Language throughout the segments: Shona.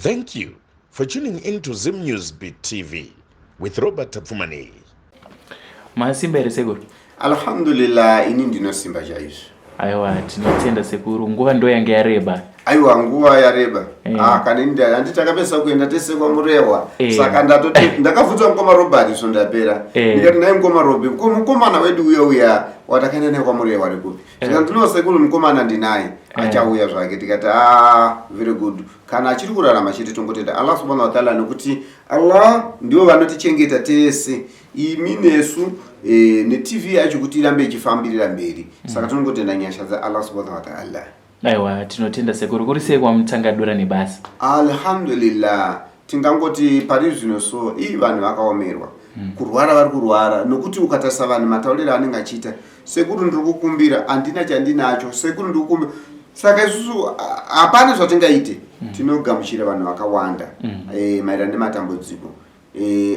Thank you for tuning in to Zim News Beat TV with Robert Tapfumaneyi. Masimba here sekuru? Alhamdulillah, ini ndinosimba chaizvo. Aiwa, tinotenda sekuru, nguva ndo yange yareba. Aiwa, nguva yareba. Ah, kana ini handiti takapesa kuenda tese kwaMurehwa. Saka ndatoti ndakabvunzwa mukoma Robert so ndapera. Ndikati naye mukoma Robi, ko mukomana wedu uya uya watakaenda naye kwaMurehwa ari kupi? Saka ndino sekuru mukomana ndinaye achauya zvake. Tikati ah, very good. Kana achiri kurarama chete tongotenda Allah subhanahu wa ta'ala, nekuti Allah ndivo vanotichengeta tese, imi nesu neTV yacho kuti irambe ichifambirira mberi. Saka tinongotenda nyasha dzaAllah subhanahu wa ta'ala. Aiwa, tinotenda sekuru. Kuri sei kwaMutangadura nebasa? Alhamdulillah, tingangoti pari zvino so ii vanhu vakaomerwa. Kurwara vari kurwara, nokuti ukatarisa vanhu matauriro anenge achiita, "Sekuru, ndiri kukumbira, handina chandinacho, sekuru, ndiri kukumbira." Saka isusu hapana zvatingaite. Tinogamuchira vanhu vakawanda maererano nematambudziko.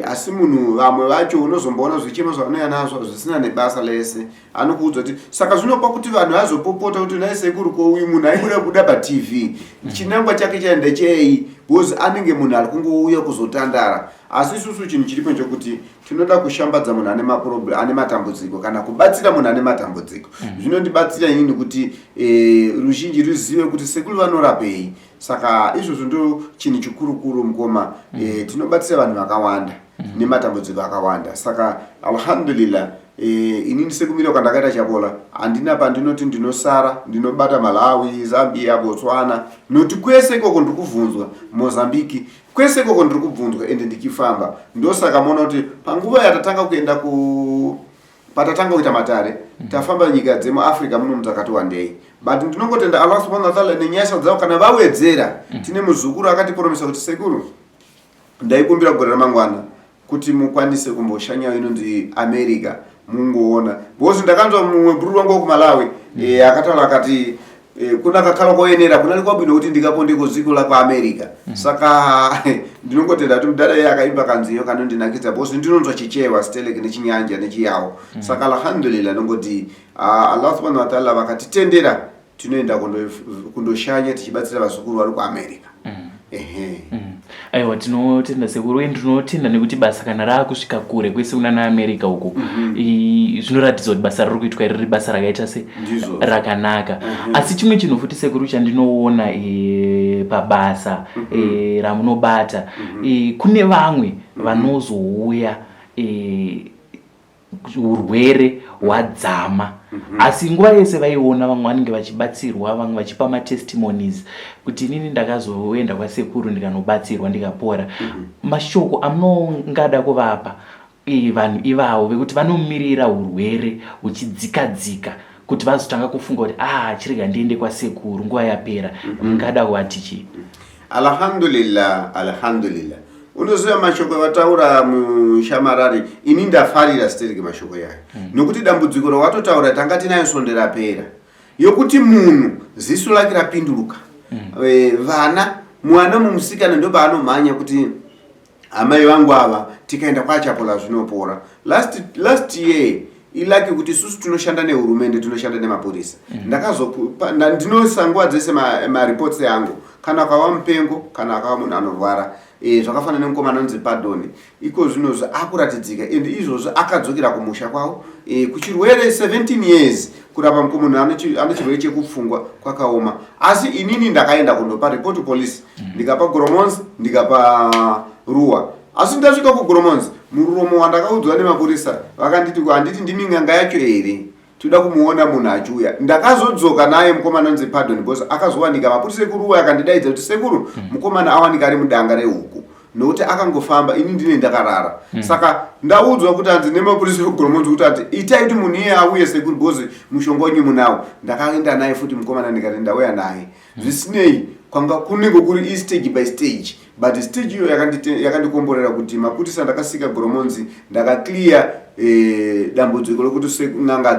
Asi munhu vamwe vacho unozomboona zvichemo zvavanouya nazvo zvisina nebasa lese, anokuudza kuti saka zvinopa kuti vanhu vazopopota kuti, "Nai sekuru, ko uyu munhu aibuda buda paTV chinangwa chake chaenda chei?" Because anenge munhu ari kungouya kuzotandara. Asi isusu chinhu chiripo nchokuti tinoda kushambadza munhu ane maproblem, ane matambudziko, kana kubatsira munhu ane matambudziko. Zvinondibatsira inini kuti ruzhinji ruzive kuti sekuru vanorapei. Saka izvozvo ndo chinhu chikurukuru, mukoma. Tinobatsira vanhu vakawanda nematambudziko akawanda. Saka alhamdulillah, inini sekumira kwandakaita Chapola, handina pandinoti ndinosara. Ndinobata Malawi, Zambia, Botswana, noti kwese ikoko ndiri kubvunzwa, Mozambiki, kwese ikoko ndiri kubvunzwa ende ndichifamba. Ndosaka maona kuti panguva yatatanga kuenda ku patatanga kuita matare, tafamba nyika dzemuAfrica muno dzakati wandei. But ndinongotenda Allah subhanahu wa ta'ala nenyasha dzavo kana vawedzera. Tine muzukuru akatipromisa kuti, "Sekuru, ndaikumbira gore ramangwana kuti mukwanise kumboshanyawo inonzi America, mungoona," because ndakanzwa mumwe bhururu wangu wekuMalawi akataura akati, "Kuna kakhala koyenera kunali kwabwino kuti ndikaponde kuziko la kwa America." Saka ndinongotenda kuti mudhara iye akaimba kanziyo kanondinakidza, because ndinonzwa Chichewa steleke neChinyanja neChiyawo. Saka alhamdulillah, ndongoti Allah subhanahu wa ta'ala vakatitendera, tinoenda kundoshanya tichibatsira vazukuru vari kuAmerica. Ehe. Aiwa, tinotenda sekuru, uye ndinotenda nekuti basa kana raakusvika kure kwese kunana America uku, zvinoratidza kuti basa riri kuitwa riri basa rakaita se Ndizvo. rakanaka. Asi chimwe chinhu futi sekuru chandinoona pabasa ramunobata, kune vamwe vanozouya urwere hwadzama, asi nguva yese vaiona vamwe vanenge vachibatsirwa, vamwe vachipa matestimonies kuti, "Inini ndakazoenda kwasekuru ndikanobatsirwa ndikapora." Mashoko amunongada kuvapa vanhu ivavo vekuti vanomirira urwere huchidzika-dzika kuti vazotanga kufunga kuti, "Ah, chirega ndiende kwasekuru," nguva yapera, mungada kuvati chii? Alhamdulillah, alhamdulillah. Unoziva mashoko avataura mushamarari, ini ndafarira stereki mashoko yayo, nokuti dambudziko rawatotaura tanga tinayo svondo rapera, yokuti munhu ziso rake rapinduruka. Vana mwana mumusikana ndopaanomhanya kuti, "Amai vangu ava, tikaenda kwaChapola zvinopora." Last year ilucky kuti isusu tinoshanda nehurumende, tinoshanda nemapurisa. Ndinoisa nguva dzese mareports yangu, kana akava mupengo, kana akava munhu anorwara. Zvakafanana nemukomana anonzi Padoni, iko zvinozvi akuratidzika, ende izvozvo akadzokera kumusha kwavo kuchirwere 17 years. Kurapa munhu ane chirwere chekupfungwa kwakaoma. Asi inini ndakaenda kundopa report police, ndikapa Goromonzi, ndikapa Ruwa. Asi ndasvika kuGoromonzi, muromo wandakaudzwa nemapurisa, vakanditi, "Handiti ndimi ng'anga yacho here? Toda kumuona munhu achiuya." Ndakazodzoka naye mukomana anonzi Pardon, because akazowanika. Mapurisa ekuRuwa akandidaidza kuti, "Sekuru, mukomana awanika ari mudanga rehuku," nokuti akangofamba, ini ndine ndakarara. Saka ndaudzwa kuti hanzi nemapurisa ekuGoromonzi kuti ati, "Itai kuti munhu iye auye, sekuru, because mushonga wenyu munawo." Ndakaenda naye futi mukomana, ndikati ndauya naye. Zvisinei, kwanga kunenge kuri istage by stage, but stage iyo yakandikomborera kuti mapurisa ndakasika Goromonzi, ndakaclear dambudziko rokuti n'anga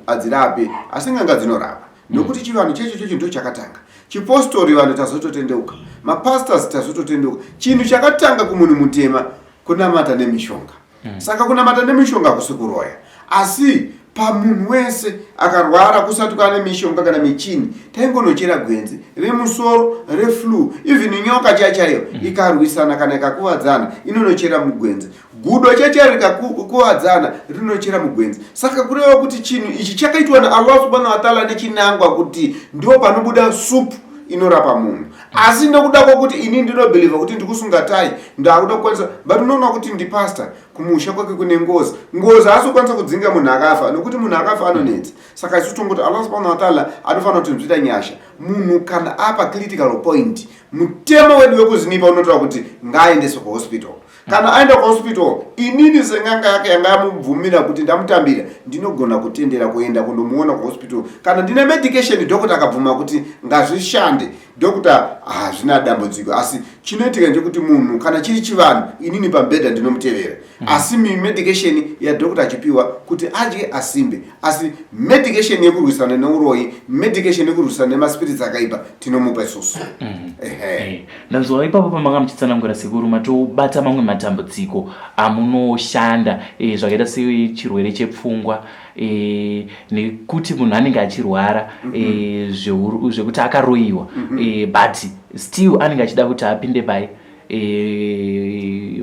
adzirape, asi n'anga dzinorapa, nokuti chivanhu checho checho ndo chakatanga. Chipostori vanhu tazototendeuka, mapastors tazototendeuka. Chinhu chakatanga kumunhu mutema kunamata nemishonga. Saka kunamata nemishonga hakusi kuroya, asi Pamunhu wese akarwara kusati kwane mishonga kana michini, taingonochera gwenzi remusoro, reflu, even nyoka chaiyo chaiyo ikarwisana kana ikakuvadzana inonochera mugwenzi. Gudo chaicho rikakuvadzana rinochera mugwenzi. Saka kureva kuti chinhu ichi chakaitwa naAllah subhanahu wataala nechinangwa kuti ndo panobuda supu inorapa munhu. Asi nekuda kwokuti ini ndinobhilivha kuti ndikusunga tai, ndakuda kukwanisa, but unoona kuti ndipastor, kumusha kwake kune ngozi. Ngozi haasi kukwanisa kudzinga munhu akafa, nokuti munhu akafa anonetsa. Saka isu tongoti Allah subhanahu wataala anofanira kutinzwira nyasha. Munhu kana apa critical point, mutemo wedu wekuzinipa unotaura kuti ngaaendeswe kuhospital. Kana aenda kuhospital, inini seng'anga yake yanga yamubvumira kuti ndamutambira, ndinogona kutendera kuenda kundomuona kuhospital kana ndine medication. Doctor akabvuma kuti ngazvishande, doctor, hazvina dambudziko. Asi chinoitika ndechekuti munhu kana chiri chivanhu, inini pamubhedha ndinomutevera, asi medication yadoctor achipiwa kuti adye asimbe. Asi medication yekurwisana neuroyi, medication yekurwisana nemaspirits akaipa, tinomupa isusu. Ehe. Ndanzwa ipapo pamanga muchitsanangura, sekuru, matobata mamwe matambudziko amunoshanda, zvakaita sechirwere chepfungwa, nekuti munhu anenge achirwara zvekuti akaroyiwa, but still anenge achida kuti apinde pai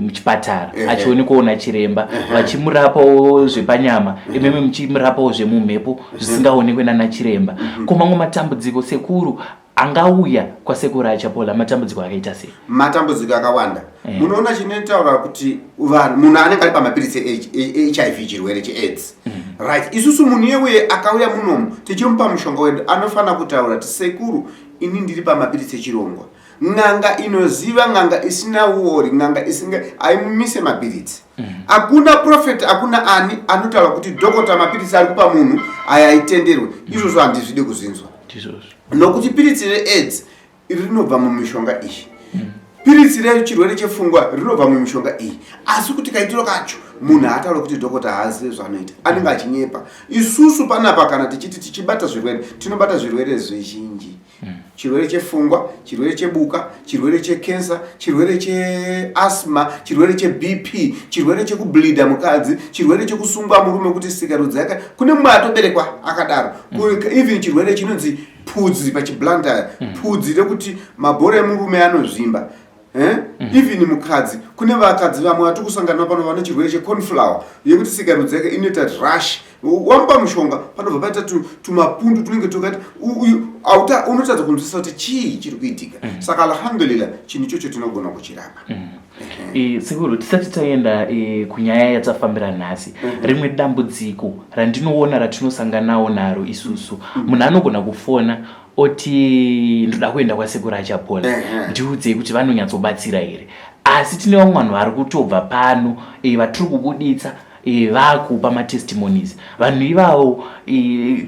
muchipatara, achionekwawo nachiremba, vachimurapawo zvepanyama, imimi muchimurapawo zvemumhepo zvisingaonekwe nana chiremba. Ko mamwe matambudziko, sekuru, angauya kwasekuru Achapola, matambudziko akaita sei? Matambudziko akawanda. Munoona, chinotaura kuti vanhu, munhu anenge ari pamapiritsi eHIV, chirwere cheAIDS, right? Isusu munhu iyeuye akauya munomu tichimupa mushonga wedu, anofanira kutaura kuti, "Sekuru, ini ndiri pamapiritsi echirongwa." N'anga inoziva, n'anga isina uori, n'anga isinga aimumise mapiritsi. Hakuna prophet, hakuna ani anotaura kuti, "Dhokota, mapiritsi ari kupa munhu aya aitenderwe." Izvozvo handizvide kuzinzwa. Ndizvozvo. Nokuti piritsi reAIDS rinobva mumishonga iyi, piritsi rechirwere chepfungwa rinobva mumishonga iyi. Asi kuti kaitiro kacho, munhu haataura kuti dhokota haazive zvaanoita, anenge achinyepa. Isusu panapa kana tichiti tichibata zvirwere, tinobata zvirwere zvizhinji: chirwere chepfungwa, chirwere chebuka, chirwere chekensa, chirwere cheasthma, chirwere cheBP, chirwere chekubleeda mukadzi, chirwere chekusungwa murume kuti sikarudzi yake, kune mumwe atoberekwa akadaro. Even chirwere chinonzi pudzi pachiBlantyre, pudzi rekuti mabhora emurume anozvimba. Eh? Even mukadzi, kune vakadzi vamwe vatiri kusangana pano vane chirwere checauliflower, yekuti sikarudzi yake inoita rash. Wamupa mushonga, panobva paita tumapundu tunenge tukati unotadza kunzwisisa kuti chii chiri kuitika. Saka alhamdulillah, chinhu ichocho tinogona kuchirapa. Sekuru, tisati taenda kunyaya yatafambira nhasi, rimwe dambudziko randinoona ratinosanganawo naro isusu, munhu anogona kufona oti, "Ndoda kuenda kwasekuru Achapola, ndiudzei kuti vanonyatsobatsira here?" Asi tine vamwe vanhu vari kutobva pano, vatiri kubuditsa, vakupa matestimonies. Vanhu ivavo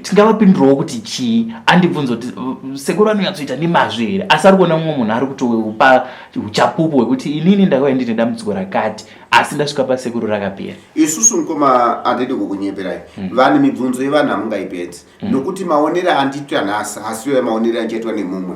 tingavapindurawo kuti chii? Andibvunza kuti, "Sekuru vanonyatsoita nemazvo here?" Asi ari kuona mumwe munhu ari kutopa uchapupu hwekuti, "Inini ndakauya ndine dambudziko rakati, asi ndasvika pasekuru rakapera." Isusu, mukoma, handidi kukunyeperai. Vanhu, mibvunzo yevanhu hamungaipedzi, nokuti maonero andiita nhasi hasiyo maonero andichaitwa nemumwe.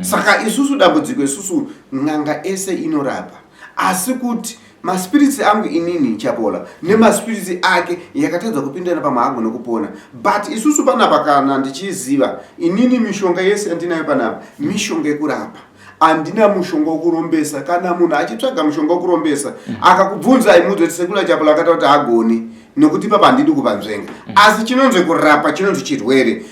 Saka isusu dambudziko, isusu n'anga ese inorapa, asi kuti maspirits angu inini Chapola nemaspirits ake yakatadza kupindana, pamwe agone kupona. But isusu panapa, kana ndichiziva inini, mishonga yese yandinayo panapa mishonga yekurapa, handina mushonga wekurombesa. Kana munhu achitsvaga mushonga wekurombesa, akakubvunza, aimuudza kuti sekuru Chapola akataura kuti hagoni, nokuti ipapa handidi kupanzvenga. Asi chinonzi kurapa, chinonzi chirwere,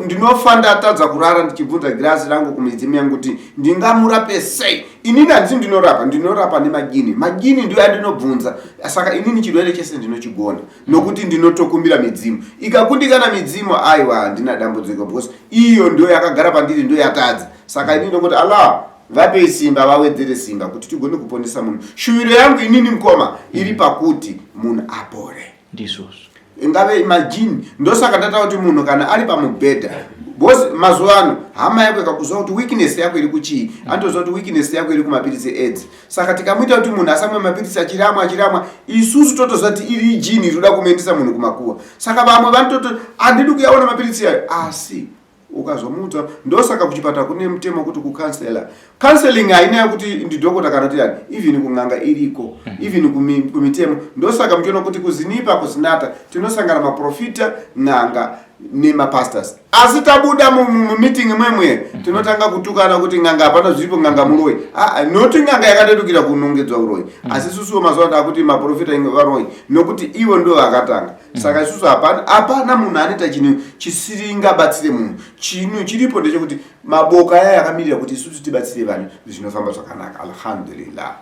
ndinofa ndatadza kurara ndichibvunza girasi rangu kumidzimu yangu kuti ndingamurape sei. Inini handisi ndinorapa, ndinorapa nemajini. Majini ndiyo andinobvunza. Saka inini chirwere chese ndinochigona, nokuti ndinotokumbira midzimu. Ikakundikana midzimu, aiwa, handina dambudziko, because iyo ndiyo yakagara pandiri, ndiyo yatadza. Saka inini ndokuti Allah vapei simba, vawedzere simba kuti tigone kuponesa munhu. Shuviro yangu inini, mukoma, iri pakuti munhu apore. Ndizvozvo. Ingave majini. Ndosaka ndataura kuti munhu kana ari pamubhedha, because mazuva ano hama yako ikakuziva kuti weakness yako iri kuchii, anotoziva kuti weakness yako iri kumapiritsi eAIDS. Saka tikamuita kuti munhu asamwe mapiritsi, achiramwa, achiramwa, isusu totoziva kuti iri jini rinoda kumuendesa munhu kumakuva. Saka vamwe vanototo, "Handidi kuyaona mapiritsi ayo," asi Ukazomuudza, ndosaka kuchipatara kune mutemo wekuti kucounsela. Counseling haina yekuti ndidhokota kana kuti yani, even kun'anga iriko, even kumitemo. Ndosaka muchiona kuti kuZINIPA, kuZINATHA tinosangana maprofita, n'anga nemapastors, asi tabuda mumeeting mwemwe tinotanga kutukana kuti n'anga hapana zviripo, n'anga muroi. Ah, noti n'anga yakatetukira kunongedzwa uroi, asi isusuwo mazuva ano takuti maprofita varoi nokuti ivo ndo vakatanga. Saka isusu hapana munhu anoita chinhu chisiringabatsire munhu. Chinhu chiripo ndechekuti maboka aya akamirira kuti isusu tibatsire vanhu, zvinofamba zvakanaka, alhamdulillah.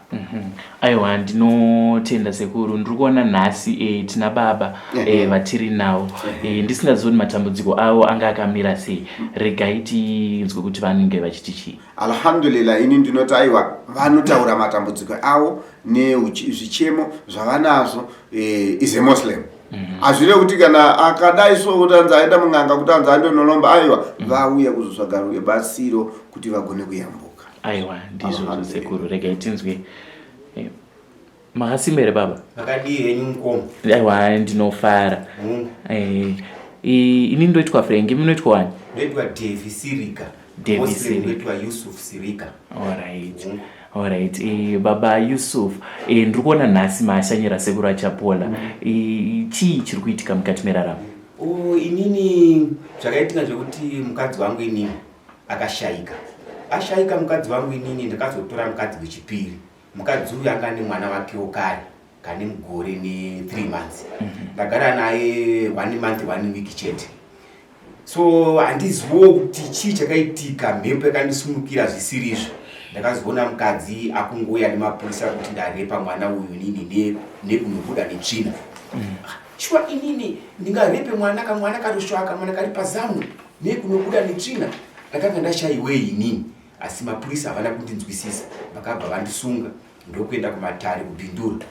Aiwa, ndinotenda sekuru. Ndiri kuona nhasi tina baba vatiri navo. Ndisingazivi kuti matambudziko avo anga akamira sei. Regai tinzwe kuti vanenge vachiti chii. Alhamdulillah, ini ndinoti aiwa, vanotaura matambudziko avo nezvichemo zvavanazvo. Is a Muslim. Hazvirevi kuti kana akadai so kuti anzi aenda mun'anga kuti anzi andonolomba. Aiwa, vauya kuzotsvaga rubatsiro kuti vagone kuyambuka. Aiwa, ndizvozvo. Sekuru, regai tinzwe. Makasimba here, baba? Makadii henyu, mukoma? Aiwa, ndinofara. Ini ndoitwa Frank, munoitwa wani? Ndoitwa Devi Sirika. Devi Muslim. Sirika. Ndoitwa Yusuf Sirika. Alright. Baba Yusuf, ndiri kuona nhasi maashanyira sekuru Achapola. Chii chiri kuitika mukati meraramo? O, inini zvakaitika zvekuti mukadzi wangu inini akashayika. Ashayika mukadzi wangu inini, ndakazotora mukadzi wechipiri. Mukadzi uyu anga ane mwana wakewo kare kane mugore ne3 months. Ndagara naye one month one week chete. So handiziwo kuti chii chakaitika, mhepo yakandisimukira zvisiri izvo. Ndakazoona mukadzi akungouya nemapurisa kuti ndarepa mwana uyu nini nekunobuda netsvina. Shuwa, inini ndingarepe mwana, kamwana karusvaka, mwana kari pazamu, nekunobuda netsvina? Ndakanga ndashayiwei inini? Asi mapurisa havana kundinzwisisa, vakabva vandisunga ndokuenda kumatare kuBindura.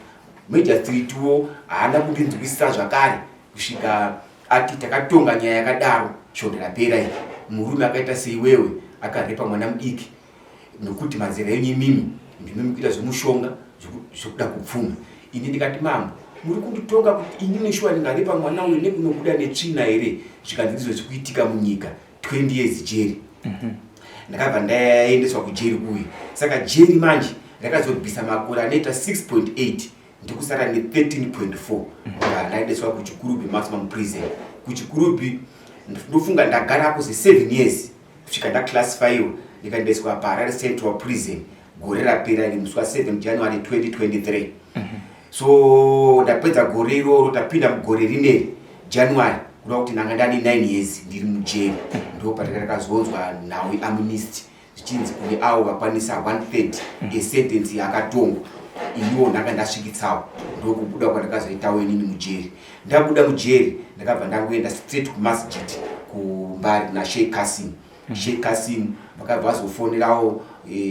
Magistratewo haana kundinzwisisa zvakare kusvika ati takatonga nyaya yakadaro svondo rapera iri, murume akaita seiwewe akarepa mwana mudiki, nokuti mazera enyu imimi ndimi mukuita zvemushonga zvekuda kupfuma. Ini ndikati, "Mambo, muri kunditonga kuti inini shuwa ndingarepa mwana uyu nekunobuda netsvina here?" Zvikanzi ndizvo zvikuitika munyika, 20 years jeri. Ndakabva ndaendeswa kujeri kuyu. Saka jeri manje ndakazobvisa makore anoita 6.8, ndikusara ne13.4. Ndaendeswa kuChikurubi Maximum Prison. KuChikurubi ndofunga ndagarako ze7 years kusvika ndaclassifyiwa, ndikaendeswa paHarare Central Prison gore rapera iri musi wa7 January 2023. So ndapedza gore iroro, tapinda mugore rineri January, kuda kuti ndanga ndane 9 years ndiri mujeri. Ndo patakazonzwa nhau yeamnesty, zvichinzi kune avo vakwanisa one third yesentence yaakatongwa. Iniwo ndanga ndasvikitsawo, ndokubuda kwandakazoitawo inini mujeri. Ndabuda mujeri ndakabva ndangoenda straight kumasjid kuMbare naSheikh Kasim. Sheikh Kasim vakabva vazofonerawo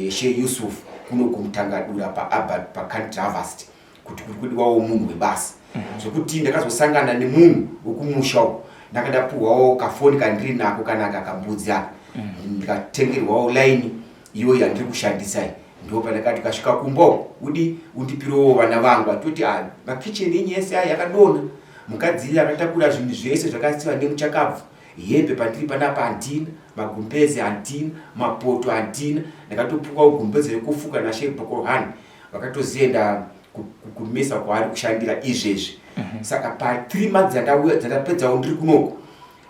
Sheikh Yusuf kuno kuMutangadura paAbert paCountry Harvest kuti kuri kudiwawo munhu webasa. Zvekuti ndakazosangana nemunhu wekumusha uko, ndanga ndapuhwawo kafoni kandiri nako kanaka kambudzi aka, ndikatengerwawo laini iyo yandiri kushandisa iyi. Ndo pandakati kasvika kumba uko, udi undipirewo vana vangu. Atoti, "Ah, makicheni enyu yese aya yakadonha, mukadzi iye akatakura zvinhu zvese zvakasiwa nemuchakabvu. Hembe pandiri panapa handina, magumbeze handina, mapoto handina." Ndakatopuwawo gumbeze rekufuka naSheikh Bokohan, vakatozienda kumesa kwaari kushandira izvezvi. Saka pa3 months dzandauya, dzandapedzawo ndiri kunoko,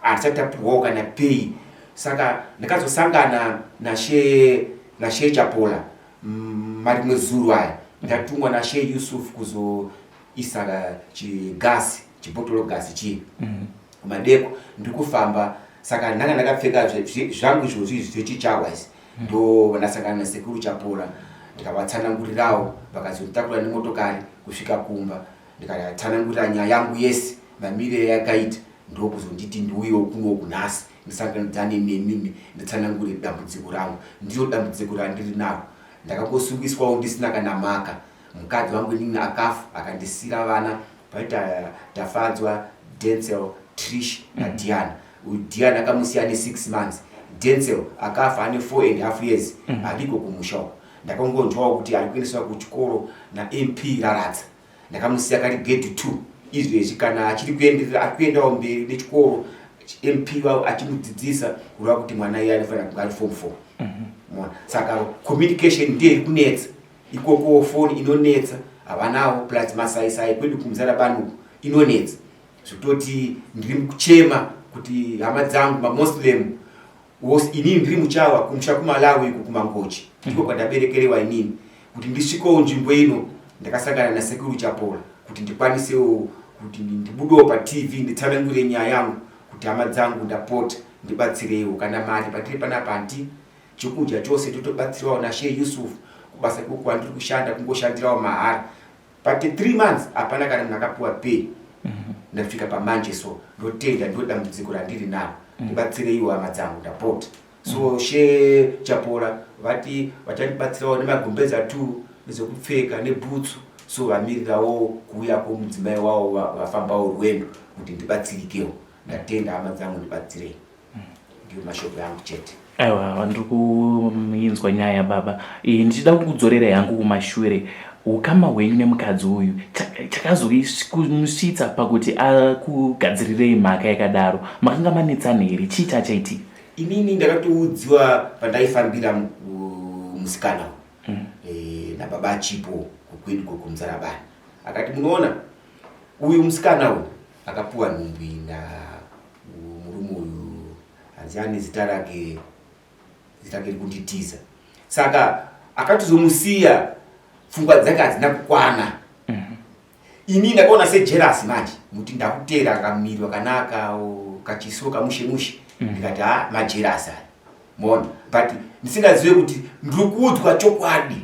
handisati tapuwawo kana pay. Saka ndakazosangana naShe Chapola marimwe zuro aya, ndatumwa naShe Yusuf kuzoisa chigasi, chibhotoro gasi chii, madeko ndiri kufamba. Saka ndanga ndakapfeka zvangu izvozvi izvi zvechichawa izvi. Ndo vandasangana nasekuru Chapola, ndikavatsanangurirawo, vakazonditakura nemotokari kusvika kumba. Ndikatsanangurira nyaya yangu yese mamiriro yakaita, ndokuzonditi ndiuyewo kunoku nhasi ndisanganidzane nemimi, nditsanangure dambudziko rangu. Ndiro dambudziko randiri naro, ndakangosungiswawo ndisina kana maka. Mukadzi wangu inini akafa akandisira vana, paita Tafadzwa, Densel, Trish naDiana. Uyu Diana akamusiya ane 6 months, Densel akafa ane 4 and half years. Ariko kumusha uko, ndakangonzwawo kuti ari kuendeswa kuchikoro naMP Raradza. Ndakamusiya kari grade 2. Izvezvi kana achiri kuenderera, ari kuendawo mberi nechikoro. MP wavo achimudzidzisa kureva kuti mwana iye anofanira kunge ari form 4. Mona, saka communication ndiye iri kunetsa ikoko. Foni inonetsa, havanawo, plus masaisai kwedu kuMuzarabani uku inonetsa, zvekutoti ndiri kuchema kuti hama dzangu maMoslem wose, inini ndiri muChawa, kumusha kuMalawi uku kuMangochi ndiko kwandaberekerewa inini, kuti ndisvikewo nzvimbo ino ndakasangana naSekuru Chapola, kuti ndikwanisewo kuti ndibudewo paTV nditsanangure nyaya yangu, kuti hama dzangu, ndapota ndibatsireiwo kana mari. Patiri panapa handi chokudya chose, totobatsirawo naSheikh Yusuf kubasa ikoko kwandiri kushanda, kungoshandirawo mahara, but 3 months hapana kana munhu akapiwa pay. Ndasvika pamanje, so ndotenda, ndo dambudziko randiri naro. Ndibatsireiwo hama dzangu, ndapota. So Sheikh Chapola vati vachandibatsirawo nemagumbeza 2 nezvekupfeka nebhutsu, so vamirirawo kuuya kwomudzimai wavo vafambawo rwendo kuti ndibatsirikewo. Ndatenda hama dzangu, ndibatsirei, ndiyo mashoko yangu chete. Aiwa, ndiri kuinzwa nyaya, baba. Ndichida kukudzorera yangu kumashure, ukama hwenyu nemukadzi uyu, chakazomusvitsa pakuti akugadzirirei mhaka yakadaro, makanga manetsana here? Chii chachaitika? Inini ndakatoudziwa pandaifambira musikana nababa Chipo kukwedu kokuMuzarabani, akati, "Munoona uyu musikana uyu akapiwa nhumbi na murume uyu, hanzi ane zita rake, zita rake rikunditiza." Saka akatozomusiya, pfungwa dzake hadzina kukwana. Ini ndakaona sejealous manje, muti ndakutera kamiri wakanaka, kachiso kamushe mushe. Ndikati, "Ha, majealous aya." Mona, but ndisingazive kuti ndiri kuudzwa chokwadi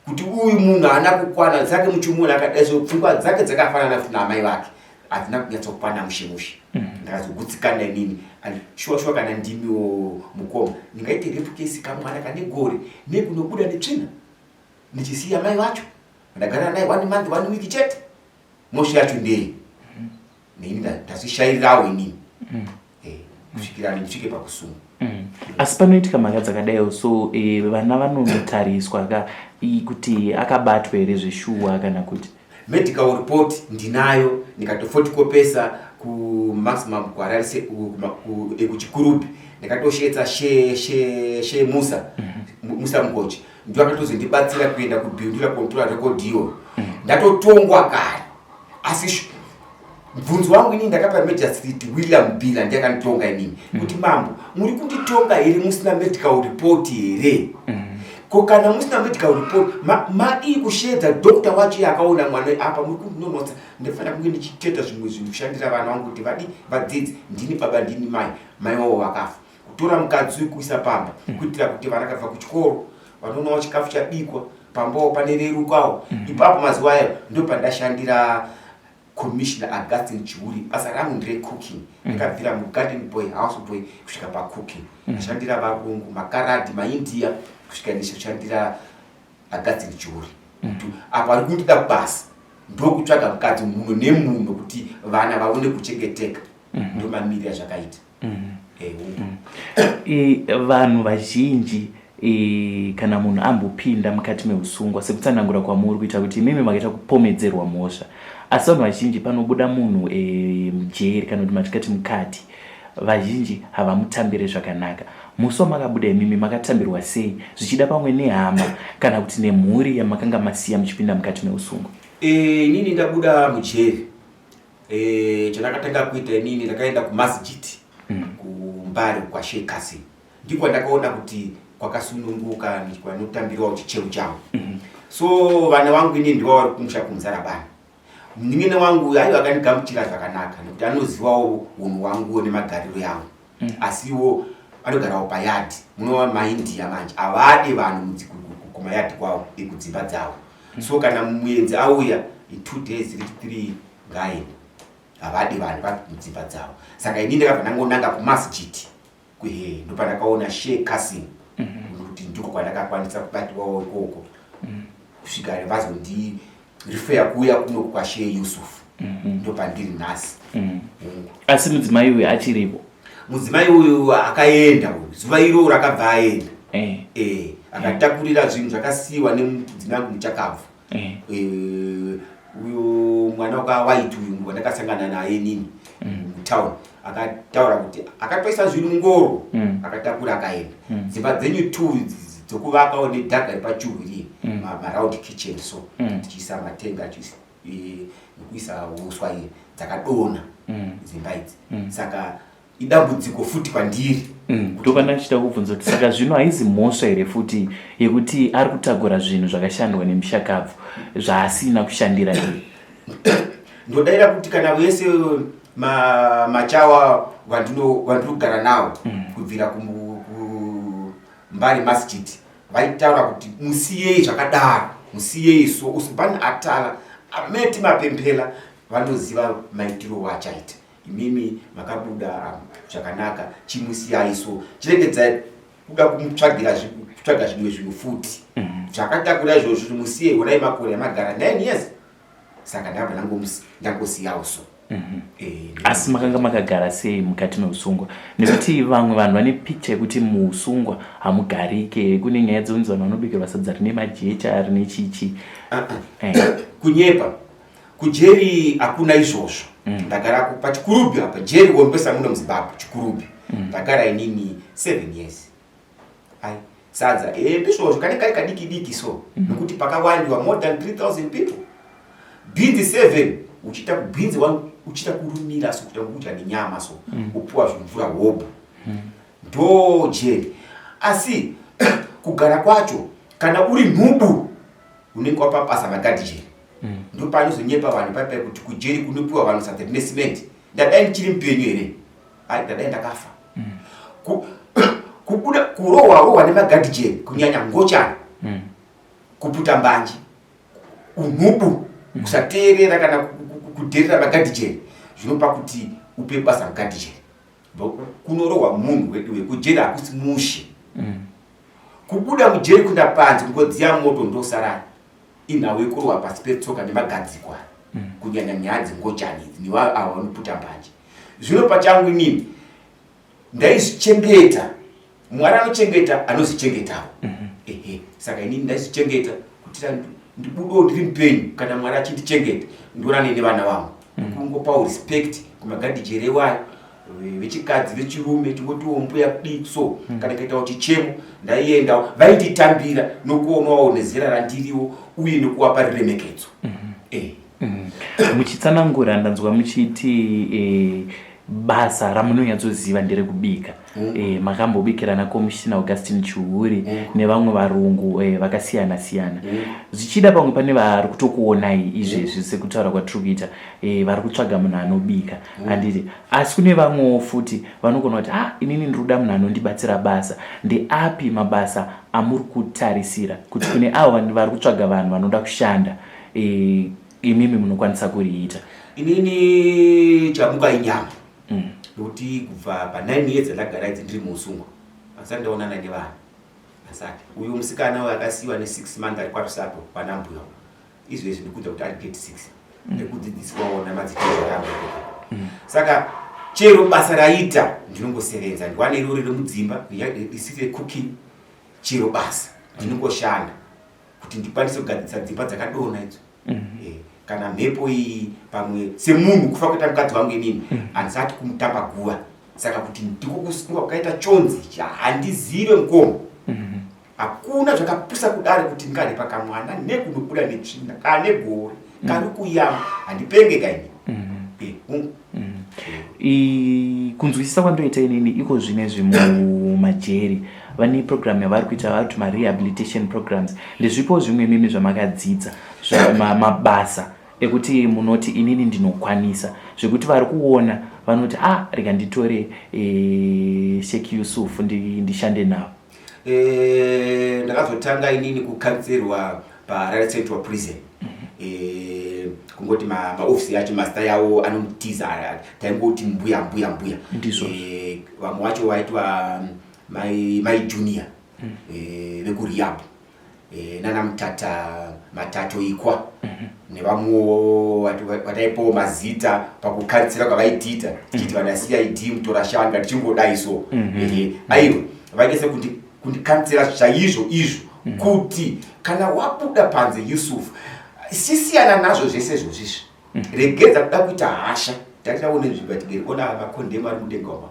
kuti uyu munhu haana kukwana dzake. Muchimuona akadai so, pfungwa dzake dzakafanana futi naamai vake, hadzina kunyatsokwana mushe mushe. Ndakazogutsikana inini. And shuwa shuwa, kana ndimiwo mukoma, ndingaite rape case kamwana kane gore nekunobuda netsvina, ndichisiya mai vacho ndagara naye one month, one week chete? Mosho yacho ndei? Neini ndazvishairirawo inini kusvikira ndisvike pakusungwa. Asi panoitika mhaka dzakadaiwo so, vana vanonotariswa ka kuti akabatwa here zveshuwa kana kuti? Medical report ndinayo, ndikatofotokopesa kuMaximum kuHarare, kuChikurubi. Ndakatoshetsa she Musa, Musa Mugochi ndio akatozondibatsira kuenda kuBindura control record iyo. Ndatotongwa kare, asi mubvunzo wangu inini ndakapa Magistrate William Billa, ndiye akanditonga inini, kuti, "Mambo, muri kunditonga here musina medical report here? Ko kana musina medical report, madii kushedza doctor wacho iye akaona mwana apa? Muri kundinonotsa. Ndifanira kunge ndichitoita zvimwe zvinhu kushandira vana vangu kuti vadi vadzidzi. Ndini baba, ndini mai, mai wavo vakafa. Kutora mukadzi uyu kuisa pamba kuitira kuti vana kabva kuchikoro vanoonawo chikafu chabikwa pambawo, pane rerukawo ipapo." Mazuva ayo ndo pandashandira Commissioner Augustin Chiuri. Basa rangu nderecooking. Ndakabvira mugarden boy, house boy, kusvika pacooking. Ndashandira varungu, makaradhi, maIndia, kusvika ndichishandira Augustin Chiuri. Kuti apo ari kundida kubasa, ndokutsvaga mukadzi muno nemuno kuti vana vaone kuchengeteka. Ndo mamiriro azvakaita. Vanhu vazhinji, kana munhu ambopinda mukati meusungwa, sekutsanangura kwamuri kuita kuti imimi makaita kupomedzerwa mhosva, asi vanhu vazhinji panobuda munhu mujeri kana kuti matikati mukati, vazhinji havamutambire zvakanaka. Musi wamakabuda imimi makatambirwa sei, zvichida pamwe nehama kana kuti nemhuri yamakanga masiya muchipinda mukati meusungwa? Inini ndabuda mujeri, chandakatanga kuita inini, ndakaenda kumasjid kuMbare kwaSheikh Kasim. Ndiko ndakaona kuti kwakasununguka, kwanotambirwawo chicheu chavo. So vana vangu inini ndivo vari kumusha kuMuzarabani. Munin'ina wangu aiwa akandigamuchira zvakanaka nekuti anozivawo unhu hwangu nemagariro yangu. Asiwo anogarawo payadhi munova maIndia manje, havadi vanhu kumayadhi kwavo, ekudzimba dzavo. So kana muenzi auya, in 2 days reach 3 ngaaende, havadi vanhu mudzimba dzavo. Saka ini ndakabva ndangonanga kumasjid kuhe, ndopandakaona Sheikh Kasim, kuti ndiko kwandakakwanisa kubatwawo ikoko kusvika vazondirifeya kuuya kuno kwaSheikh Yusuf. Ndopandiri nhasi. Mungu. Asi mudzimai uyu achiripo? Mudzimai uyu akaenda uyu, zuva iroro akabva aenda. Akatakurira zvinhu zvakasiyiwa nemudzimai wangu muchakabvu. Uyu mwana wakawaiti uyu wandakasangana naye inini mutown. Akataura kuti akatoisa zvinhu mungoro. Akatakura akaenda. Dzimba dzenyu two dzokuvakawo nedhaga repachuru iri. Maround kitchen so. Tichiisa matenga nekuisa uswa iye dzakadonha dzimba idzi. Saka idambudziko futi kwandiri. Ndopana ndichida kubvunza kuti saka zvino haizi mhosva here futi yekuti ari kutakura zvinhu zvakashandwa nemushakabvu zvaasina kushandira iye? Ndodaira kuti kana vese machawa vandinogara nawo kubvira kuMbare Masjid vaitaura kuti musiyei zvakadaro, musiyei so usubhani atala ameti mapempela vanoziva maitiro wachaita. Imimi makabuda zvakanaka, chimusiyai so, chiregedzai kuda kumutsvagira kutsvaga zvimwe zvinhu futi. Zvakatakura izvozvo musiye, honai makore amagara 9 years. Saka ndabva ndangosiyawo so. Asi makanga makagara sei mukati meusungwa? Nekuti vamwe vanhu vane picture yekuti muusungwa hamugarike, kune nyaya dzekunzi vanhu vanobikirwa sadza rine majecha rine chichi. Kunyepa. Kujeri hakuna izvozvo. Ndagara paChikurubi apa, jeri wombesa muno muZimbabwe, Chikurubi. Ndagara inini 7 years. Ai, sadza ndizvozvo kane kari kadiki diki so. Nekuti pakawandiwa more than 3000 people. Bhinzi 7 uchiita kubhinzi uchiita kurumira so kuita kudya nenyama so. Upuwa zvimvura hobho. Ndo jeri. Asi kugara kwacho kana uri nhubu unenge wapa basa magadhijeri. Ndopanozonyepa vanhu paipai kuti kujeri kunopiwa vanhu sadza rine cement. Ndadai ndichiri mupenyu here? Ai, ndadai ndakafa. Kubuda kurohwa rohwa nemagadhijeri kunyanya ngochani. Kuputa mbanje, unhubu, kusateerera kana kudherera magadhijeri zvinopa kuti upe basa mugadhijeri. Kunorohwa munhu wedu wekujeri hakusi mushe. Kubuda mujeri kuenda panze kungodziya moto ndosarara. Inhau yekurohwa pasi petsoka nemagadzikwa. Kunyanya nyaya dzengochani idzi neavo ava vanoputa mbanje. Zvino pachangu inini ndaizvichengeta. Mwari anochengeta anozvichengetawo. Ehe, saka inini ndaizvichengeta kuti ndibudewo ndiri mupenyu kana Mwari achindichengeta ndionane nevana vangu. Kungopawo respect kumagadhijeri ewayo vechikadzi vechirume tingotiwo mbuya kudii so. Kana kaitawo chichemo ndaiendawo vainditambira nokuonawo nezera randiriwo uye nekuwapa ruremekedzo. Muchitsanangura ndanzwa muchiti basa ramunonyatsoziva nderekubika. Makambobikira naKomishina Augustine Chihuri nevamwe varungu vakasiyana siyana. Zvichida pamwe pane vari kutokuonai izvezvi sekutaura kwatiri kuita, vari kutsvaga munhu anobika. Handiti? Asi kune vamwewo futi vanogona kuti inini ndiri kuda munhu anondibatsira basa. Ndeapi mabasa amuri kutarisira kuti kune avo vari kutsvaga vanhu vanoda kushanda, imimi munokwanisa kuriita? Inini chamuka inyama. Nokuti kubva pa 9 years andagara idzi ndiri muusungwa handisati ndaonana nevanhu. Asati uyu musikana uyu akasiyiwa ne 6 months ari kwaRusape kwana mbuya izvezvi ndikuudza kuti ari grade 6 nekudzidziswawo namadzitezvara angu. Saka chero basa raita ndinongosevenza, ndiwane rori remudzimba risiri recooking, chero basa ndinongoshanda kuti ndikwanise kugadzirisa dzimba dzakadonha idzo. Kana mhepo iyi pamwe semunhu kufa kuita mukadzi wangu inini handisati kumutamba guva, saka kuti ndiko kusungwa kwakaita chonzi ichi handizive mukoma. Hakuna zvakapusa kudari kuti ndingarepa kamwana nekunobuda netsvina kane gore kari kuyama, handipenge kaini. Kunzwisisa kwandoita inini iko zvinezvi mumajeri vane program yavari kuita vari kuti marehabilitation programs. Ndezvipo zvimwe mimi zvamakadzidza mabasa ekuti munoti inini ndinokwanisa zvekuti vari kuona vanoti rega nditore Sheikh Yusuf ndishande navo? Ndakazotanga inini kukanzerwa paHarare Central Prison. Kungoti maofisi yacho mazita yawo anomutiza, taingoti mbuya mbuya mbuya. Ndizvo. Vamwe vacho vaitwa mai Junior vekuRehab, nana Mutata Matato Ikwa nevamwewo vataipawo mazita pakukanzira kwavaitiita tichiti vana CID Mutorashanga tichingodai so. Aiwa, vaita sekuti kundikanzira chaizvo izvo kuti kana wabuda panze Yusuf sisiyana nazvo zvese izvozvizvi, regedza kuda kuita hasha. Tatichaone nzvimbo yatigere ona makondemu ari mudenga umo.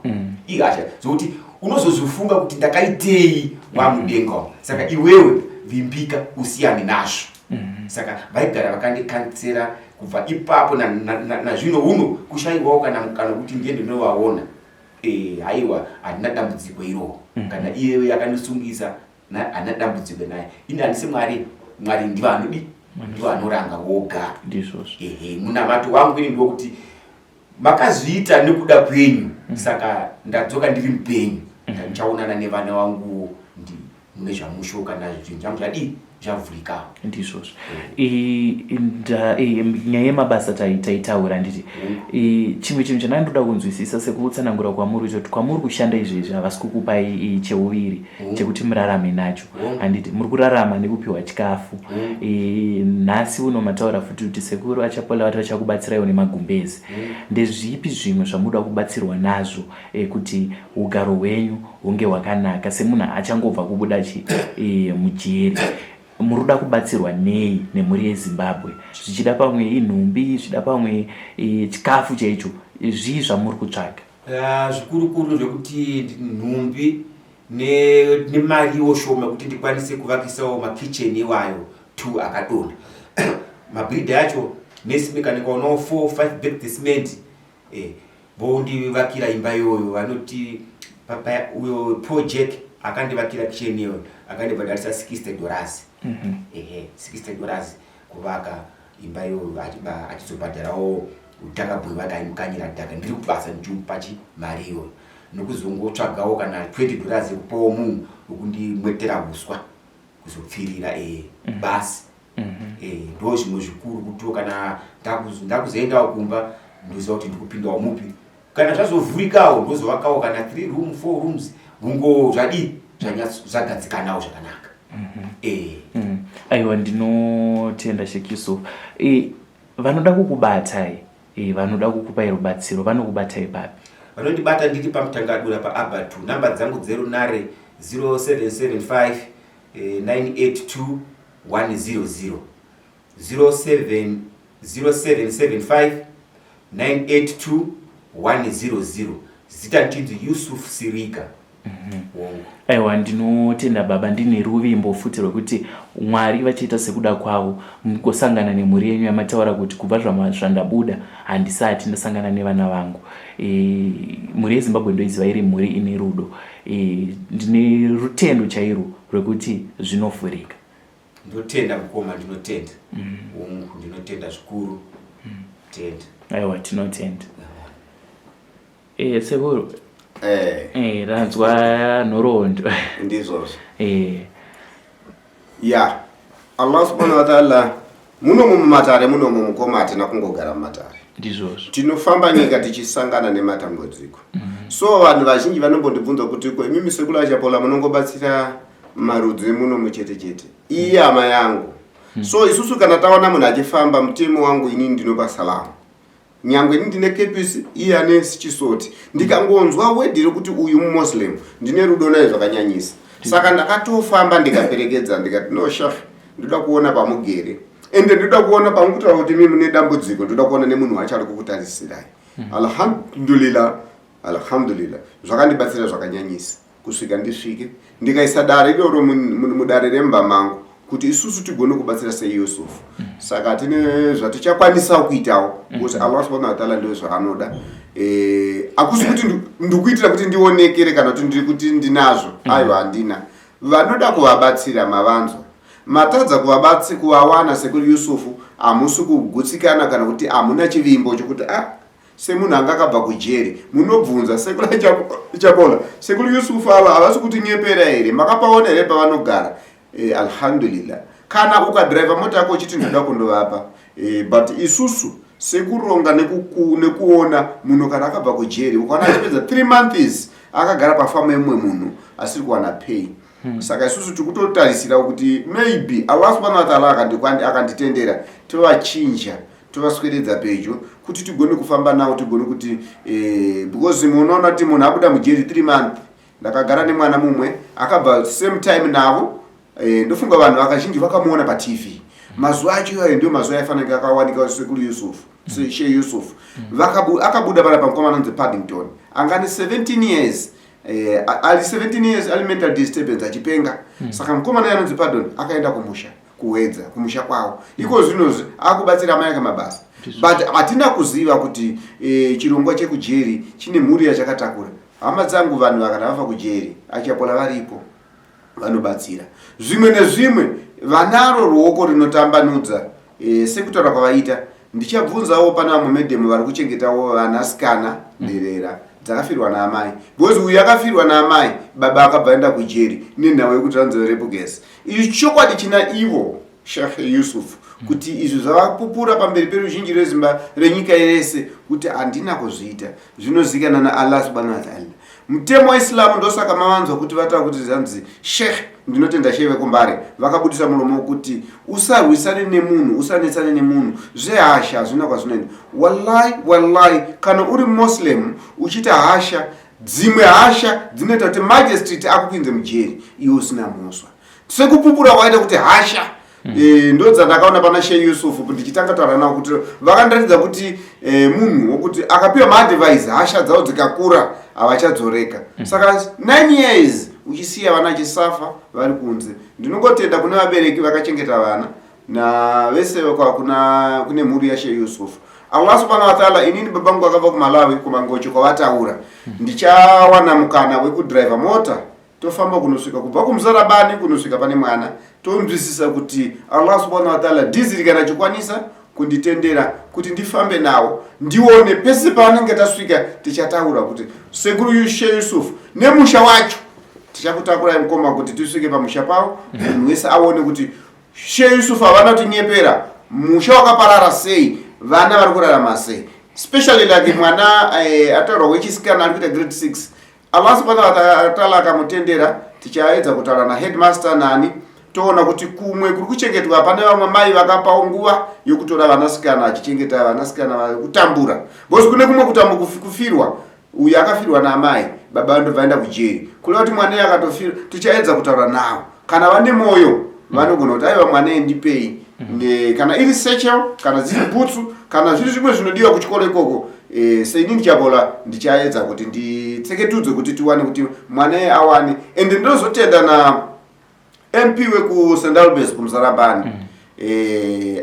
Ihasha zvokuti unozozvifunga kuti ndakaitei wamudenga umo. Saka iwewe vimbika usiyane nazvo. Saka vaigara vakandikansera kubva ipapo nazvino uno kushaiwawo kana mukana wekuti ndiende ndinovaona. Haiwa, handina dambudziko iroro. Kana iyewe yakandisungisa, handina dambudziko naye. Ini handisi Mwari, Mwari ndivo anodi, ndivo anoranga voga. Ndizvozvo. Ehe, munamato wangu ini ndokuti makazviita nekuda kwenyu, saka ndadzoka ndiri mupenyu, ndichaonana nevana vangu mune zvamusho kana zvinhu zvangu zvadii zvavhurikawo. Ndizvozvo. Nyaya yemabasa taitaura nditi chimwe chinhu chandandoda kunzwisisa sekutsanangura kwamuri kuti kwamuri kushanda izvezvi havasi kukupai cheuviri chekuti murarame nacho, handiti? Muri kurarama nekupiwa chikafu. Nhasi uno mataura futi kuti sekuru Achapola vati vachakubatsiraiwo nemagumbezi. Ndezvipi zvimwe zvamunoda kubatsirwa nazvo kuti ugaro hwenyu hunge hwakanaka semunhu achangobva kubuda mujeri? Muri kuda kubatsirwa nei nemhuri yeZimbabwe? Zvichida pamwe inhumbi, zvichida pamwe chikafu chaicho, zvii zvamuri kutsvaga? Zvikurukuru zvekuti nhumbi nemariwo shoma kuti ndikwanise kuvakisawo makicheni iwayo 2 akadonha, mabhiridha acho nesimikani kwaonawo 4 5 bag cement, vondivakira imba iyoyo. Vanoti uyo Paul Jack akandivakira kicheni iyoyo akandibhadharisa $60. Ehe, $60 kuvaka imba iyoyo, achizobhadharawo dhaka boy vake aimukanyira dhaka. Ndiri kubasa ndichimupa mari iyoyo, nokuzongotsvagawo kana $20 yekupawo munhu wekundimwetera uswa kuzopfirira basi. Ndo zvimwe zvikuru kutiwo kana ndakuzoendawo kumba ndoziva kuti ndikupindawo mupi. Kana zvazovhurikawo ndozovakawo kana 3 room, 4 rooms, hungo zvadii zvagadzikanawo zvakanaka. Aiwa, ndinotenda Sheikh Yusuf. Vanoda kukubatai, vanoda kukupai rubatsiro, vanokubatai papi? Vanondibata ndiri paMutangadura paAbatu. Namba dzangu dzerunare 0775 982 100, 07 0775 982 100. Zita ndichinzi Yusuf Siriga. Wongo. Aiwa, ndinotenda baba. Ndine ruvimbo futi rwekuti Mwari vachiita sekuda kwavo mugosangana nemhuri yenyu yamataura kuti kubva zvandabuda handisati ndasangana nevana vangu. Mhuri yeZimbabwe ndoiziva iri mhuri ine rudo. Ndine rutendo chairwo rwekuti zvinovhurika. Ndinotenda mukoma, ndinotenda. Hongu, ndinotenda zvikuru. Tenda. Aiwa, tinotenda. Sekuru, ranzwa nhoroondo. Ndizvozvo. Ya Allah subhanahu wa ta'ala, munomu mumatare munomu mukoma, hatina kungogara mumatare. Ndizvozvo. Tinofamba nyika tichisangana nematambudziko. So vanhu vazhinji vanombondibvunza kuti ko imimi sekuru Achapola munongobatsira marudzi emunomu chete chete? Iye hama yangu. So isusu kana taona munhu achifamba, mutemo wangu inini ndinopa salamu, nyangwe ini ndine kepisi, iye ane chisoti. Ndikangonzwa word rekuti uyu muMuslim, ndine rudo naye zvakanyanyisa. Saka ndakatofamba ndikaperekedza, ndikati, "No shaf, ndoda kuona pamugere, ende ndoda kuona pamukutaura kuti imi mune dambudziko, ndoda kuona nemunhu wacho ari kukutarisirai." Alhamdulillah, alhamdulillah, zvakandibatsira zvakanyanyisa kusvika ndisvike ndikaisa dare iroro mudare remba mangu kuti isusu tigone kubatsira seYusufu. Saka tine zvatichakwanisawo kuitawo because Allah subhanahu wataala ndio zvaanoda. Hakusi kuti ndikuitira kuti ndionekere kana kuti ndiri kuti ndinazvo. Aiwa, handina. Vanoda kuvabatsira mavanzwa, matadza kuvawana sekuri Yusufu, hamusi kugutsikana kana kuti hamuna chivimbo chokuti a semunhu anga akabva kujeri, munobvunza sekuru Chapola, "Sekuru Yusufu ava havasi kutinyepera here? Makapaona here pavanogara?" Alhamdulillah, kana ukadhiraivha mota yako uchiti ndoda kundovapa, but isusu sekuronga nekuona munhu kana akabva kujeri, ukaona achipedza 3 months akagara pafamu yemumwe munhu asiri kuwana pay. Saka isusu tiri kutotarisira kuti maybe Allah subhanahu wataala akanditendera tovachinja, tovasweredza pedyo kuti tigone kufamba nawo, tigone kuti because munoona kuti munhu abuda mujeri 3 month. Ndakagara nemwana mumwe akabva same time navo. Ndofunga vanhu vakazhinji vakamuona paTV. Mazuva acho iwayo ndiyo mazuva aifanira kunge akawanika sekuru Yusuf, Sheikh Yusuf. Akabuda panapa mukomana anonzi Paddington anga ane 17 years, ali 17 years, ali mental disturbance, achipenga. Saka mukomana anonzi Pardon akaenda kumusha kuwedza kumusha kwavo. Iko zvinozvi akubatsira amai ake mabasa, but hatina kuziva kuti chirongwa chekujeri chine mhuri yachakatakura. Hama dzangu, vanhu vakana vafa kujeri, achapola varipo vanobatsira zvimwe nezvimwe, vanaro ruoko rinotambanudza. Sekutaura kwavaita, ndichabvunzawo pane vamwe madam vari kuchengetawo vanasikana nherera dzakafirwa naamai, because uyu akafirwa naamai, baba akabva aenda kujeri nenhau yekuti ranzi rape case. Izvi chokwadi china ivo Sheikh Yusuf kuti izvi zvavapupura pamberi peruzhinji rwezimba renyika yese kuti handina kuzviita, zvinozikana naAllah subhanahu wataala, mutemo weIslamu. Ndosaka mavanzwa kuti vataura kuti zanzi Sheikh, ndinotenda Sheikh vekuMbare vakabudisa muromo wekuti usarwisane nemunhu, usanetsane nemunhu, zvehasha hazvina kwazvinoenda. Wallahi, wallahi, kana uri Muslim uchiita hasha, dzimwe hasha dzinoita kuti magistrate akupinze mujeri iwe usina mhosva, sekupupura kwaita kuti hasha. Ndo dzandakaona pana Sheikh Yusuf ndichitanga taura navo kuti vakandiratidza kuti munhu wokuti akapiwa maadvice, hasha dzavo dzikakura havachadzoreka. Saka 9 years uchisiya vana achisafa vari kunze. Ndinongotenda kune vabereki vakachengeta vana navese kuna kune mhuri yaSheikh Yusuf. Allah subhanahu wataala, inini babangu akabva kuMalawi, kuMangocho kwavataura. Ndichawana mukana wekudhiraivha mota, tofamba kunosvika kubva kuMuzarabani kunosvika pane mwana, tonzwisisa kuti Allah subhanahu wataala dhiziri kana achikwanisa kunditendera kuti ndifambe nawo, ndione pese paanenge tasvika. Tichataura kuti sekuru Sheikh Yusuf nemusha wacho, tichakutakurai mukoma kuti tisvike pamusha pavo, munhu wese aone kuti Sheikh Yusuf havana kutinyepera. Musha wakaparara sei, vana vari kurarama sei, especially like mwana ataurwa wechisikana ari kuita grade 6. Allah subhanahu wataala akamutendera, tichaedza kutaura naheadmaster nani, toona kuti kumwe kuri kuchengetwa pane vamwe mai vakapawo nguva yokutora vanasikana, achichengeta vanasikana vari kutambura, because kune kumwe kutambu kufirwa. Uyu akafirwa naamai, baba vandobva aenda kujeri, kureva kuti mwana iye akatofirwa. Tichaedza kutaura navo, kana vane mwoyo vanogona kuti aiwa, mwana ndipei. Kana iri satchel, kana dziri bhutsu, kana zviri zvimwe zvinodiwa kuchikoro ikoko, seinini Chabola ndichaedza kuti nditseketudze kuti tiwane kuti mwana iye awane. Ende ndinozotenda na MP wekuSt Albans kuMuzarabani,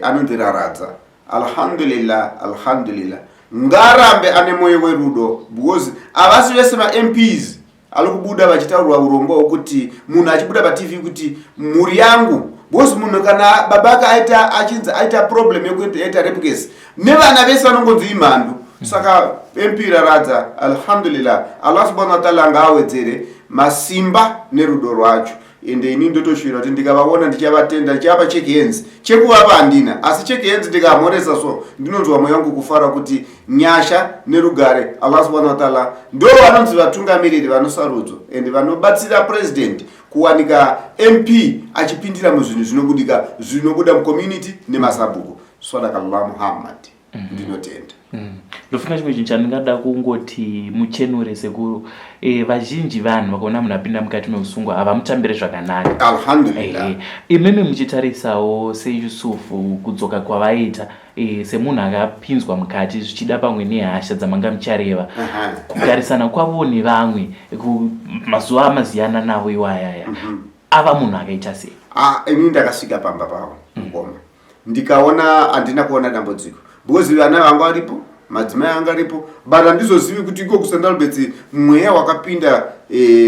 anonzi Raradza. Alhamdulillah, alhamdulillah, ngarambe ane mwoyo werudo, because havasi vese maMPs ari kubuda vachitaurwa urongwa hwekuti munhu achibuda paTV kuti mhuri yangu, because munhu kana baba ake aita achinzi aita problem yekuti aita rape case, nevana vese vanongonzi imhandu. Saka MP Raradza, alhamdulillah, Allah subhanahu wataala ngaawedzere masimba nerudo rwacho. Ende ini ndotoshuvira kuti ndikavaona ndichavatenda, ndichavapa shake hands. Chekuvapa handina, asi shake hands ndikamhoresa, so ndinonzwa mwoyo wangu kufara kuti nyasha nerugare. Allah subhanahu wataala ndo vanonzi vatungamiriri vanosarudzwa ende vanobatsira president kuwanika MP achipindira muzvinhu zvinobudika, zvinobuda mucommunity nemasabhuku. Sadakallah Muhammad. Ndinotenda. Ndofunga chimwe chinhu chandingada kungoti muchenure sekuru, vazhinji vanhu vakaona munhu apinda mukati meusungwa havamutambire zvakanaka. Alhamdulillah. Imimi muchitarisawo seYusufu kudzoka kwavaita, semunhu akapinzwa mukati zvichida pamwe nehasha dzamanga muchareva, kugarisana kwavo nevamwe mazuva amaziyana navo iwayaya, ava munhu akaita sei? Ah, ini ndakasvika pamba pavo mukoma, ndikaona handina kuona dambudziko, because vana vanga varipo, madzimai anga aripo, but handizozivi kuti iko kuSt Alberts mweya wakapinda,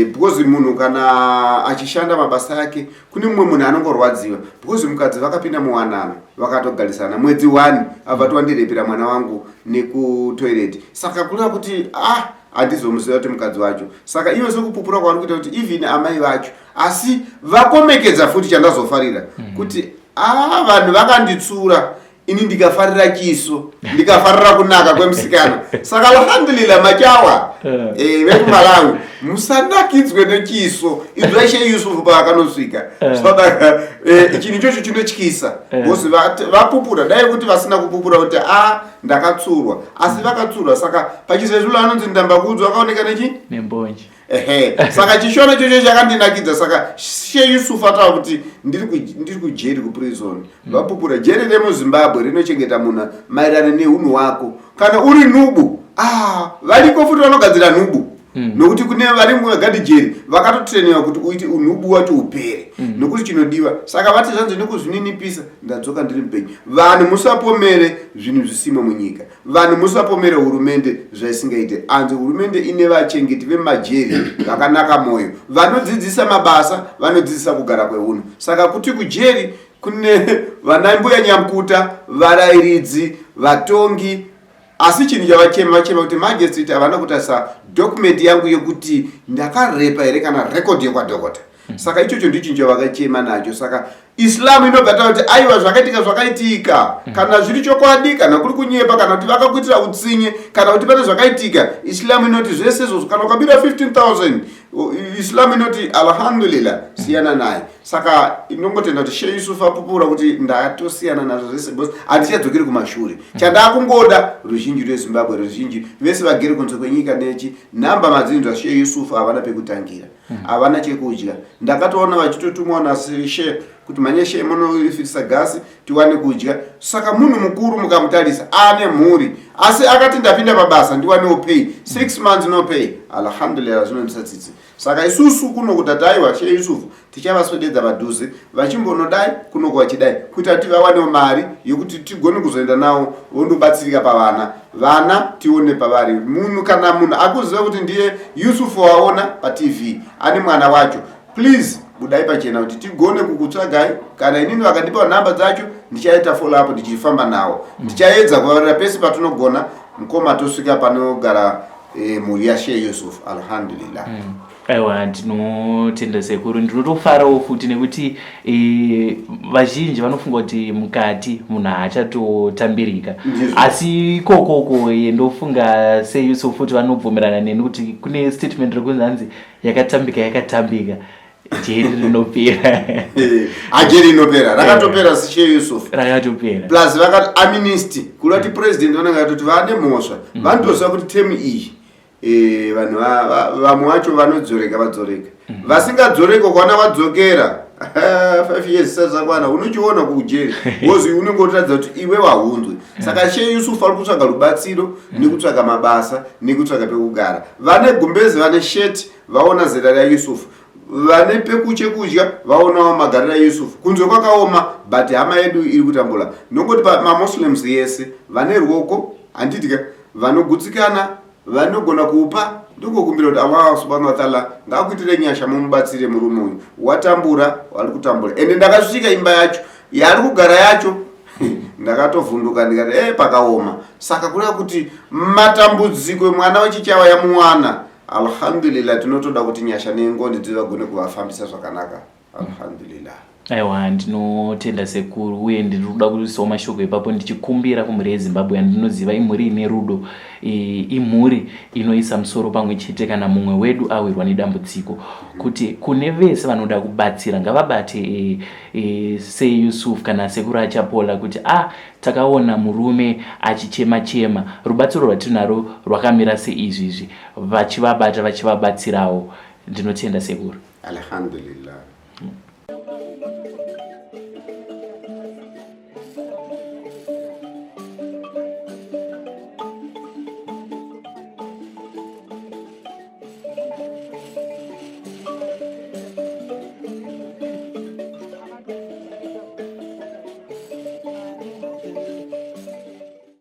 because munhu kana achishanda mabasa ake, kune mumwe munhu anongorwadziwa, because mukadzi vakapinda muwanano, vakatogarisana mwedzi 1, abva tiwandirepera mwana wangu nekutoilet. Saka kureva kuti ah, handizomuziva kuti mukadzi wacho. Saka iwe sekupupura kwavari kuita kuti even amai vacho, asi vakomekedza futi, chandazofarira kuti a vanhu vakanditsura, ini ndikafarira chiso, ndikafarira kunaka kwemusikana. Saka alhamdulillah, machawa vekuMalawi, musanakidzwe nechiso. Izvai Sheikh Yusufu paakanosvika. Sadaka chinhu ichocho chinotyisa, because vapupura, dai kuti vasina kupupura kuti a ndakatsurwa, asi vakatsurwa. Saka pachizezvilo anonzi ndambakudzwa akaoneka nechi nembonje. Ehe, saka chishona chocho chakandinakidza. Saka She Yusuf ataura kuti ndiri kujeri, kuprison. Vapupura jeri remuZimbabwe rinochengeta munhu maererano neunhu hwako. Kana uri nhubu, ah, variko futi vanogadzira nhubu. Nokuti kune vari mugadhi jeri vakatotrainiwa kuti uite unhubu wacho upere. Nokuti chinodiwa. Saka vati zvanzi nekuzvininipisa ndadzoka ndiri mupenyu. Vanhu musapomere zvinhu zvisimo munyika. Vanhu musapomere hurumende zvaisingaite. Anzi hurumende ine vachengeti vemajeri vakanaka mwoyo, vanodzidzisa mabasa, vanodzidzisa kugara kweunhu. Saka kuti kujeri kune vana mbuya nyamukuta, varairidzi, vatongi, asi chinhu chavachema, vachema kuti magistrate havana kutarisa document yangu yekuti ndakarepa here kana record yekwadhokota. Saka ichocho ndichinhu chavakachema nacho. Saka Islam inobva taura kuti aiwa, zvakaitika zvakaitika, kana zviri chokwadi kana kuri kunyepa, kana kuti vakakuitira utsinye, kana kuti pane zvakaitika, Islam inoti zvese izvozvo, kana ukabira 15,000, Islam inoti alhamdulillah, siyana naye. Saka inongotenda kuti She Yusuf apupura kuti ndatosiyana nazvo zvese because handichadzokeri kumashure. Chandakungoda ruzhinji rweZimbabwe, ruzhinji vese vagere kunze kwenyika, nechi nhamba madzinzwa, She Yusuf havana pekutangira, havana chekudya. Ndakatoona vachitotumwa nashe kuti mhanye she munofitisa gasi tiwane kudya. Saka munhu mukuru mukamutarisa ane mhuri, asi akati ndapinda pabasa ndiwanewo pay, 6 months no pay. Alhamdulillah, zvinondisa tsitsi. Saka isusu kuno kuti taiwa She Yusufu tichavaswededza padhuze, vachimbonodai kunoko vachidai, kuita kuti vawanewo mari yekuti tigone kuzoenda navo vondobatsirika pavana. Vana tione pavari munhu, kana munhu akuziva kuti ndiye Yusufu waona paTV ane mwana wacho, please budai pachena kuti tigone kukutsvagai. Kana inini vakandipa nhamba dzacho, ndichaita follow up, ndichifamba nawo, ndichaedza kuvarira pese patinogona. Mukoma, tosvika panogara mhuri yaShe Yusuf, alhamdulillah. Aiwa, ndinotenda sekuru. Ndinotofarawo futi nekuti vazhinji vanofunga kuti mukati munhu haachatotambirika. Ndizvo. Asi ikokoko ndofunga seYusuf futi vanobvumirana neni kuti kune statement rekunzi hanzi yakatambika yakatambika, jeri rinopera. Ajeri inopera, rakatopera She Yusuf. Rakatopera. Plus vakati amnesty, kureva kuti president vanenge vatoti vane mhosva vanotoziva kuti temu iyi vanhu vamwe vacho vanodzoreka, vadzoreka. Vasingadzoreki ukaona vadzokera 5 years isati zvakwana, unochiona kujeri because unenge utoratidza kuti iwe wahunzwe. Saka She Yusuf ari kutsvaga rubatsiro nekutsvaga mabasa nekutsvaga pekugara. Vane gumbezi, vane sheti, vaona zera raYusuf. Vane pekuche kudya, vaonawo magariro aYusuf. Kunze kwakaoma, but hama yedu iri kutambura. Nongoti maMuslims yese vane ruoko, handiti, vanogutsikana, vanogona kupa, ndingokumbira kuti Allah subhanahu wataala ngaakuitire nyasha, mumubatsire murume uyu. Watambura, ari kutambura. Ende ndakasvika imba yacho yaari kugara yacho, ndakatovhunduka ndikati e pakaoma. Saka kureva kuti matambudziko mwana wechichawa yamuwana. Alhamdulillah, tinotoda kuti nyasha nengoni dzivagone kuvafambisa zvakanaka, alhamdulillah. Aiwa, ndinotenda sekuru, uye ndiri kuda kuisawo mashoko ipapo ndichikumbira kumhuri yeZimbabwe yandinoziva imhuri ine rudo, imhuri inoisa musoro pamwe chete kana mumwe wedu awirwa nedambudziko, kuti kune vese vanoda kubatsira ngavabate seYusuf kana sekuru Achapola kuti a takaona murume achichema chema, rubatsiro rwatinaro rwakamira seizvizvi, vachivabata vachivabatsirawo. Ndinotenda sekuru. Alhamdulillah.